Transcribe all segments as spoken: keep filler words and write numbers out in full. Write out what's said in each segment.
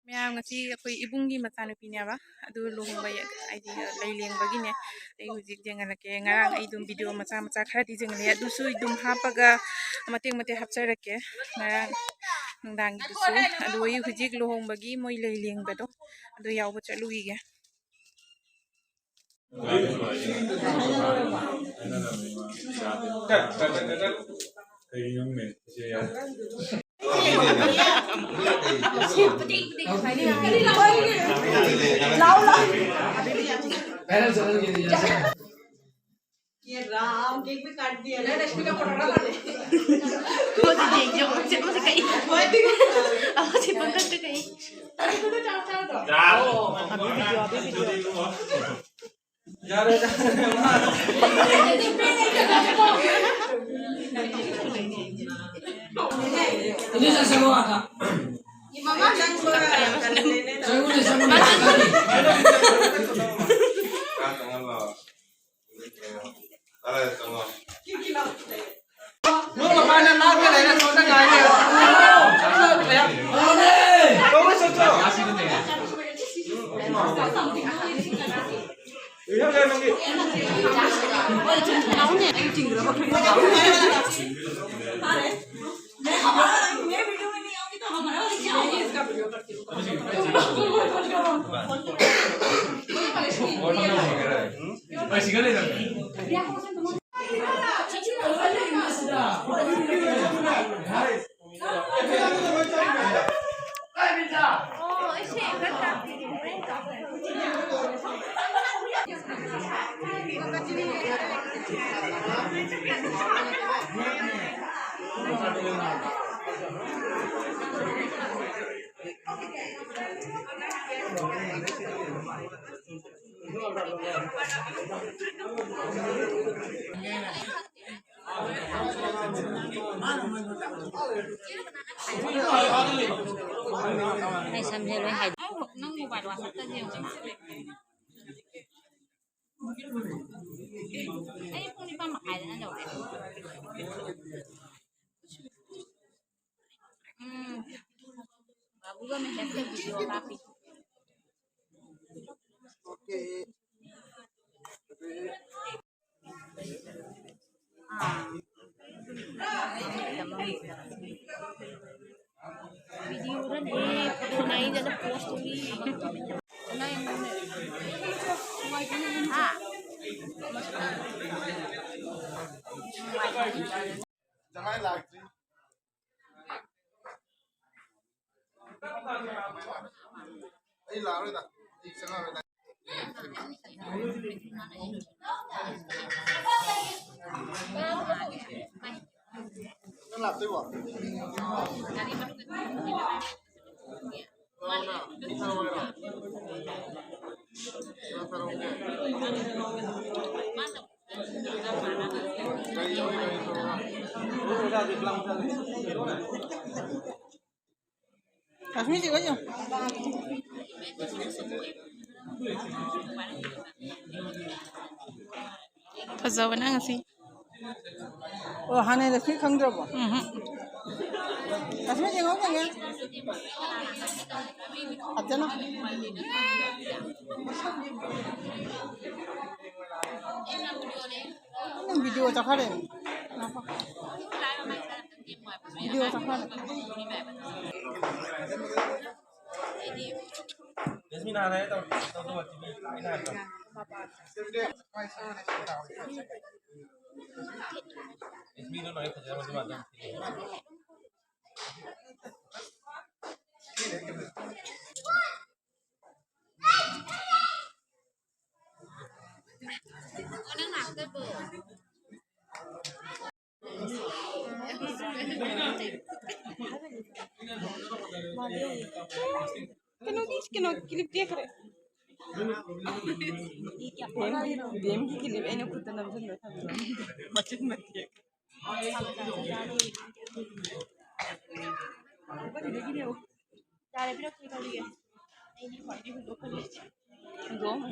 ꯃꯌꯥꯝ, ꯉꯁꯤ ꯑꯩꯈꯣꯏ ꯏꯕꯨꯡꯒꯤ ꯃꯆꯥꯅꯨꯄꯤꯅꯦꯕ, ꯑꯗꯨ ꯂꯨꯍꯣꯡꯕ ꯌꯦ-, ꯍꯥꯏꯗꯤ ꯂꯩ ꯂꯦꯡꯕꯒꯤꯅꯦ꯫ ꯑꯩ ꯍꯧꯖꯤꯛ ꯌꯦꯡꯍꯜꯂꯛꯀꯦ꯫ ꯉꯔꯥꯡ ꯑꯩ ꯑꯗꯨꯝ ꯚꯤꯗꯤꯑꯣ ꯃꯆꯥ ꯃꯆꯥ ꯈꯔꯗꯤ ꯌꯦꯡꯍꯜꯂꯦ, ꯑꯗꯨꯁꯨ ꯑꯗꯨꯝ ꯍꯥꯞꯄꯒ ꯃꯇꯦꯛ ꯃꯇꯦꯛ ꯍꯥꯞꯆꯔꯛꯀꯦ꯫ ꯉꯔꯥꯡ ꯅꯨꯡꯗꯥꯡꯒꯤꯗꯨꯁꯨ꯫ ꯑꯗꯨ ꯑꯩ ꯍꯧꯖꯤꯛ ꯂꯨꯍꯣꯡꯕꯒꯤ ꯃꯣꯏ ꯂꯩ ꯂꯦꯡꯕꯗꯣ, ꯑꯗꯨ ꯌꯥꯎꯕ ꯆꯠꯂꯨꯈꯤꯒꯦ꯫ ये राम, केक भी काट दिया ना, रश्मि का फोटो डाल दे। वो तो देख जो, मुझे, मुझे कहीं, वो तो अब मुझे पकड़ के कहीं। अभी वीडियो, अभी वीडियो। जा रहे, जा रहे, वहाँ। ये मामा, ꯑꯩ ꯁꯝꯁꯦ ꯂꯣꯏ ꯍꯥꯏ-, ꯅꯪ ꯃꯣꯕꯥꯏꯜ ꯋꯥꯆꯞꯇ ꯌꯦꯡꯉꯣ꯫ ꯑꯩ ꯄꯨꯡ ꯅꯤꯄꯥꯟ ꯃꯈꯥꯏꯗꯅ ꯂꯧꯔꯦ꯫ ꯎꯝ꯫ ꯕꯥꯕꯨꯒ ꯃꯍꯦꯁꯀ ꯚꯤꯗꯤꯑꯣ ꯀꯥꯞꯄꯤ꯫ ꯑꯣꯀꯦ꯫ ꯑꯥ꯫ ꯚꯤꯗꯤꯑꯣꯗꯅꯦ, ꯐꯣꯇꯣ ꯅꯝꯗꯅ ꯄꯣꯁ ꯇꯧꯔꯤ꯫ ꯍꯥ? ꯖꯃꯥꯏ ꯂꯥꯛꯇ꯭ꯔꯤ꯫ ꯑꯩ ꯂꯥꯛꯑꯔꯣꯏꯗ꯫ ꯑꯩ ꯆꯪꯉꯛꯑꯔꯣꯏꯗ꯫ ꯅꯪ ꯂꯥꯛꯇꯣꯏꯕꯣ? ꯂꯥꯛꯑꯣꯅ꯫ ꯑꯩ ꯊꯥꯔꯛꯑꯣ ꯍꯥꯏꯔꯣ? ꯀꯅꯥ ꯊꯥꯔꯛꯑꯣꯒꯦ? ꯒꯥꯔꯤ ꯌꯥꯎꯔꯤ, ꯒꯥꯔꯤ ꯊꯧꯔꯒ꯫ ꯀꯥꯁꯃꯤꯔ ꯆꯤꯛꯀꯟ ꯌꯦꯡꯉꯨ꯫ ꯐꯖꯕꯅꯦ ꯉꯁꯤ꯫ ꯑꯣ, ꯍꯥꯟꯅꯩ ꯂꯛꯁꯃꯤ ꯈꯪꯗ꯭ꯔꯕꯣ? ꯎꯝꯍꯨꯝ꯫ ꯀꯥꯁꯃꯤꯔ ꯌꯦꯡꯉꯣ, ꯌꯦꯡꯉꯦ꯫ ꯐꯖꯅ꯫ ꯅꯪ ꯚꯤꯗꯤꯑꯣ ꯆꯠꯈ꯭ꯔꯦ꯫ ꯉꯥꯏꯈꯣ꯫ ꯚꯤꯗꯤꯑꯣ ꯆꯠꯈ꯭ꯔꯦ꯫ ꯔꯦꯁꯃꯤ ꯅꯍꯥꯟ ꯍꯥꯏꯔꯦ ꯇꯧ-, ꯇꯧꯗꯧꯕ ꯇꯤ ꯚꯤ ꯑꯩꯅ ꯍꯥꯏꯕꯗꯣ꯫ ꯔꯦꯁꯃꯤꯗꯣ ꯂꯣꯏ ꯐꯖꯔꯝꯃꯗꯤ ꯃꯥ ꯑꯗꯨꯝ ꯀꯩꯅꯣꯒꯤ, ꯀꯩꯅꯣ, ꯀ꯭ꯂꯤꯞ ꯇꯦꯛꯈ꯭ꯔꯦ꯫ ꯕꯦꯝꯒꯤ, ꯕꯦꯝꯒꯤ ꯀ꯭ꯂꯤꯞ ꯑꯩꯅ ꯈꯨꯠꯇ ꯅꯝꯁꯤꯟꯕ ꯊꯝꯕ꯫ ꯃꯆꯤꯟ ꯃꯇꯦꯛ꯫ ꯌꯥꯔꯦ, ꯄꯤꯔꯛꯇ꯭ꯔꯤ ꯈꯜꯂꯤꯒꯦ꯫ ꯑꯩꯗꯤ ꯈ꯭ꯋꯥꯏꯗꯒꯤ ꯍꯨꯟꯗꯣꯛ ꯈꯜꯂꯤꯁꯦ꯫ ꯍꯨꯟꯗꯣꯛꯑꯝꯃꯣ꯫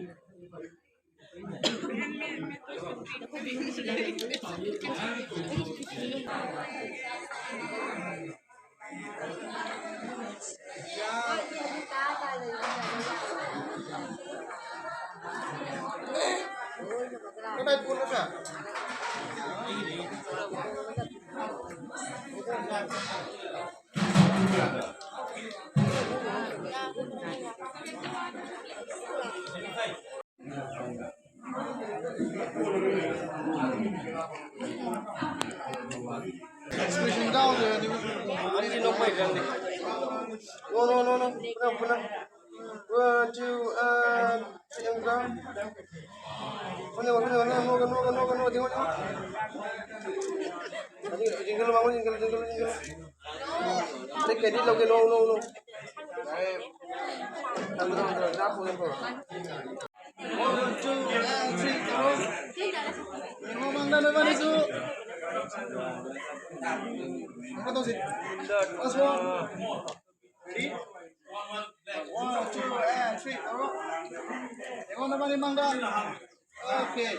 Expression down there. ꯑꯅꯤ ꯅꯣꯛꯄꯩ ꯈꯪꯗꯦ꯫ No, no, no, no. ꯄꯨꯟꯅ, ꯄꯨꯟꯅ꯫ One, two, and three, and down. ꯍꯣꯠꯅꯧ, ꯍꯣꯠꯅꯧ, ꯍꯣꯠꯅꯧ, ꯅꯣꯛꯀꯅꯨ, ꯅꯣꯛꯀꯅꯨ, ꯅꯣꯛꯀꯅꯨ, ꯅꯣꯛꯀꯅꯨ, ꯅꯣꯛꯀꯅꯨ꯫ ꯌꯦꯡꯁꯤꯜꯂꯨ, ꯃꯉꯣꯟ ꯌꯦꯡꯁꯤꯜꯂꯨ, ꯌꯦꯡꯁꯤꯜꯂꯨ, ꯌꯦꯡꯁꯤꯜꯂꯨ꯫ ꯑꯩ credit ꯂꯧꯒꯦ, ꯅꯣꯛ, ꯅꯣꯛ, ꯅꯣꯛ꯫ ꯊꯝꯃꯣ, ꯊꯝꯃꯣ, ꯊꯝꯃꯣ, ꯆꯥ ꯄꯨꯒꯦ, ꯄꯨꯔꯣ꯫ One, two, and three, ꯇꯧꯔꯣ꯫ ꯌꯦꯡꯉꯣ, ꯃꯥꯡꯗ ꯅꯣꯏꯕꯥꯅꯤꯁꯨ꯫ ꯀꯩꯅꯣ ꯇꯧꯁꯤ꯫ Last one. Ready? One, two, and three, ꯇꯧꯔꯣ꯫ ꯌꯦꯡꯉꯣ, ꯅꯣꯏꯕꯥꯅꯤ ꯃꯥꯡꯗ꯫ Okay,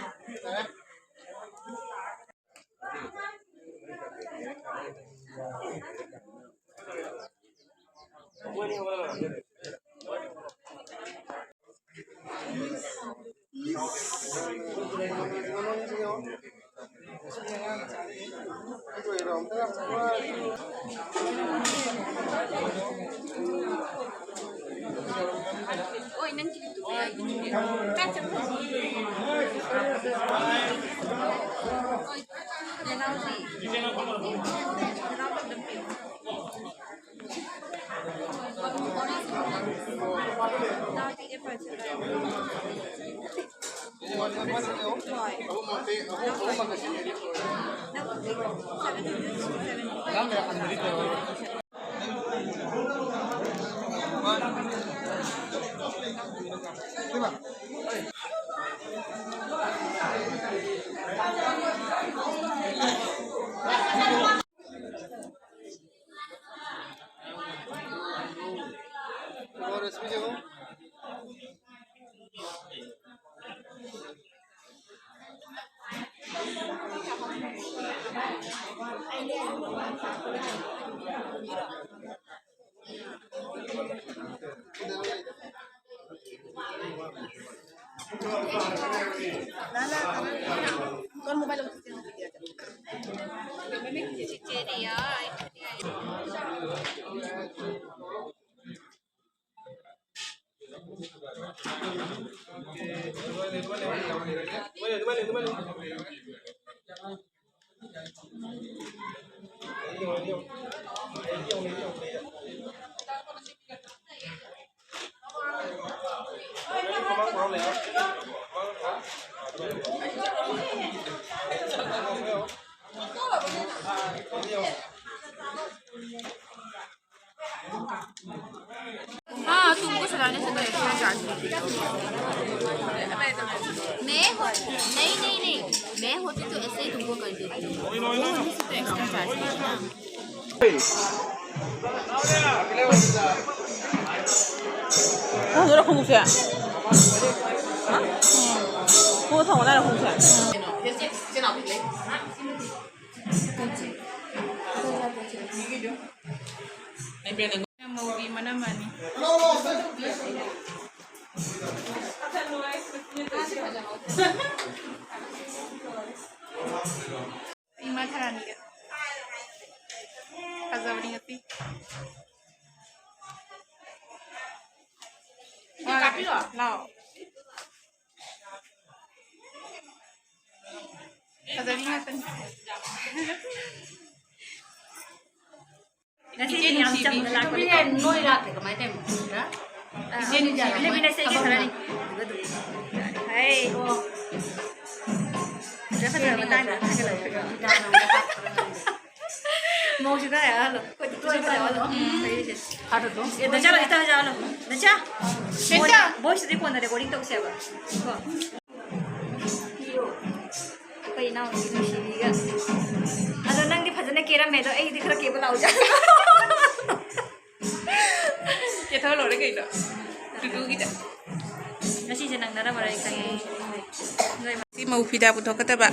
ꯌꯥꯔꯦ꯫ हाँ, तुमको सलाने से तो एक्स्ट्रा चार्ज। मैं हो, नहीं, नहीं, नहीं, मैं होती तो ऐसे ही तुमको कर देती। वो होने से तो एक्स्ट्रा चार्ज लेती ना। ꯈꯣꯡꯗꯣꯏꯔꯣ ꯈꯣꯡꯎꯞꯁꯦ? ꯍꯥ? ꯈꯣꯡꯎꯞ ꯊꯝꯃꯣ ꯂꯥꯏꯔꯣ ꯈꯣꯡꯎꯞꯁꯦ? ꯃꯧꯒꯤ ꯃꯅꯝ ꯑꯅꯤ꯫ ꯏꯃꯥ ꯊꯔꯥꯅꯤꯒ ꯐꯖꯕꯅꯤ ꯉꯁꯤ꯫ ꯂꯥꯛꯑꯣ꯫ ꯐꯖꯕꯤ ꯉꯥꯛꯇꯅꯤ꯫ ꯉꯁꯤꯗꯤ ꯌꯥꯝ ꯆꯝꯅ ꯂꯥꯛꯄꯅꯤꯀꯣ꯫ ꯅꯣꯏ ꯂꯥꯛꯇꯦ ꯀꯃꯥꯏꯅ ꯇꯧꯔꯤꯅꯣ? ꯏꯆꯦ ꯅꯨꯡꯁꯤꯕꯤ ꯂꯩꯃꯤꯟꯅꯁꯦ ꯏꯆꯦ ꯁꯥꯔꯅꯤ꯫ ꯍꯩ꯫ ꯐꯖ ꯐꯖꯕ ꯃꯇꯥꯡꯗ ꯊꯥꯒꯠꯂꯛꯑꯣ꯫ ꯃꯧꯁꯤ ꯈꯔ ꯌꯥꯎꯍꯜꯂꯣ꯫ ꯑꯩꯈꯣꯏꯗꯤ ꯐꯖ ꯐꯖꯕ ꯑꯗꯨꯝ ꯐꯩꯁꯦ꯫ ꯑꯦ, ꯗꯆꯥ ꯂꯣꯏ ꯇꯧꯔꯁꯦ ꯍꯜꯂꯣ꯫ ꯗꯆꯥ꯫ ꯗꯆꯥ꯫ ꯚꯣꯏꯁꯇꯨꯗꯤ ꯀꯣꯟꯅ ꯔꯦꯀꯣꯔꯗꯤꯡ ꯇꯧꯁꯦꯕ꯫ ꯀꯣ꯫ ꯑꯩꯈꯣꯏ ꯏꯅꯥꯎꯅꯨꯄꯤ ꯅꯨꯡꯁꯤꯕꯤꯒ꯫ ꯑꯗꯣ ꯅꯪꯗꯤ ꯐꯖꯅ ꯀꯦꯔꯝꯃꯦ, ꯑꯗꯣ ꯑꯩꯗꯤ ꯈꯔ ꯀꯦꯕ ꯂꯥꯛꯎꯖꯥꯠꯂꯣ? ꯀꯦꯊꯧ ꯂꯣꯏꯔꯦ ꯀꯩꯅꯣ꯫ ꯇꯨꯇꯨꯒꯤꯗ꯫ ꯉꯁꯤꯁꯦ ꯅꯪꯅꯔꯝꯃꯔꯣꯏ ꯑꯩ ꯈꯪꯉꯦ꯫ ꯁꯤ ꯃꯧ ꯐꯤꯗꯥ ꯄꯨꯊꯣꯛꯀꯗꯕ꯫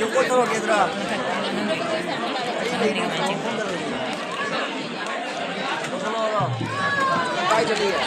ꯀꯣꯏꯊꯣꯔꯛꯀꯦꯗ꯭ꯔꯥ? ꯀꯥꯏ ꯆꯠꯂꯤꯒꯦ?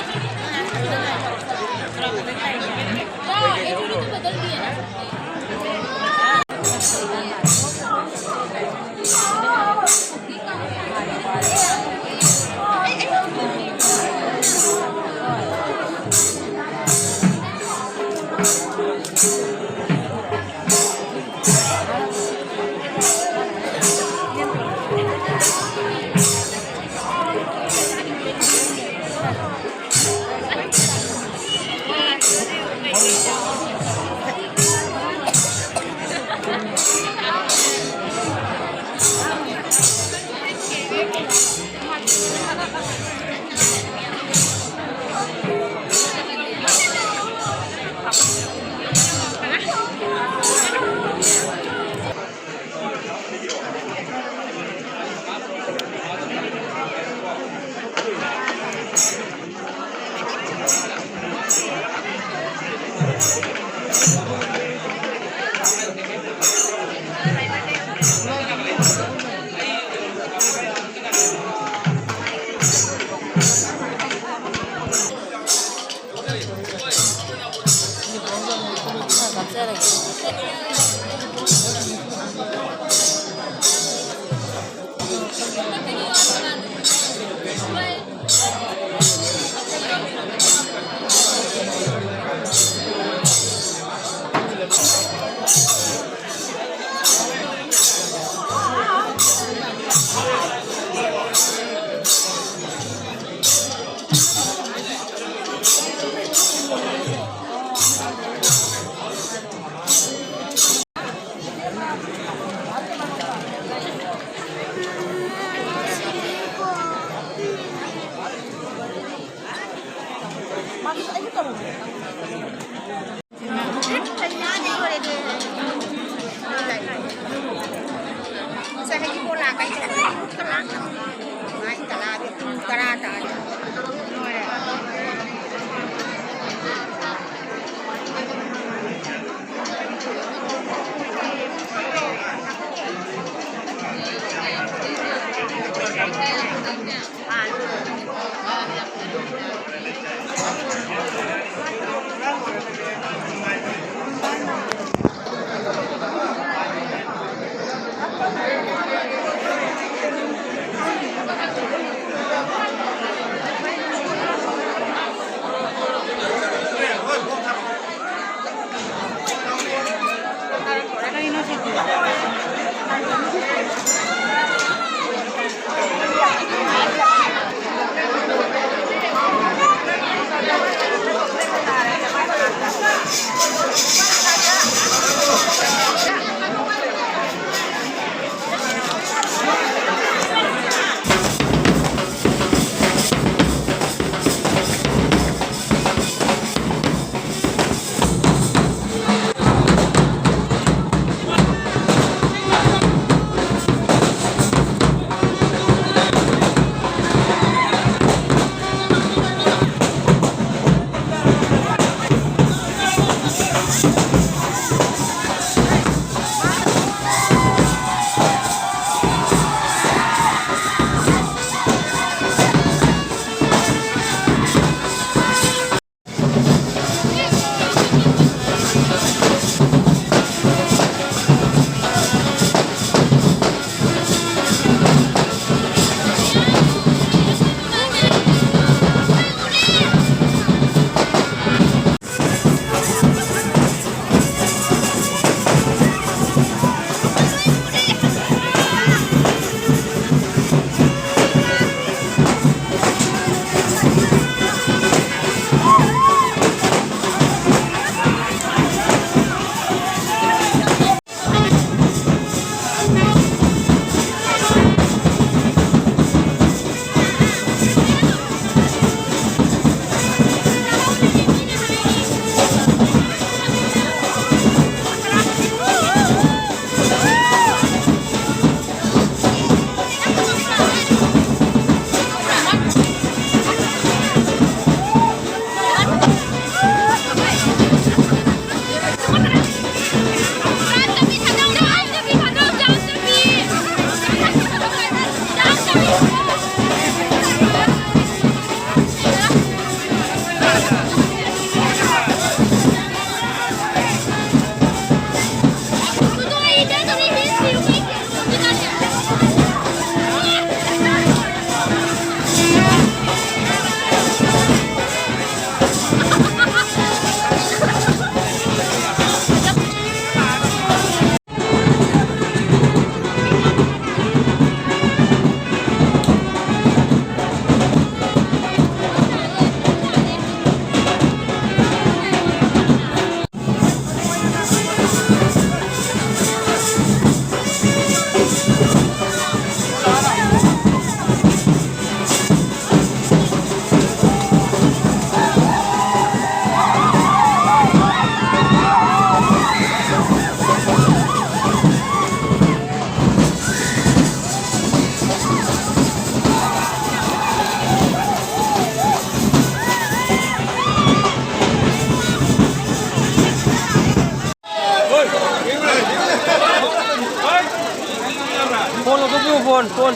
ꯐꯣꯟ ꯂꯧꯊꯣꯛꯄꯤꯌꯨ, ꯐꯣꯟ, ꯐꯣꯟ꯫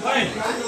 ꯍꯣꯏ꯫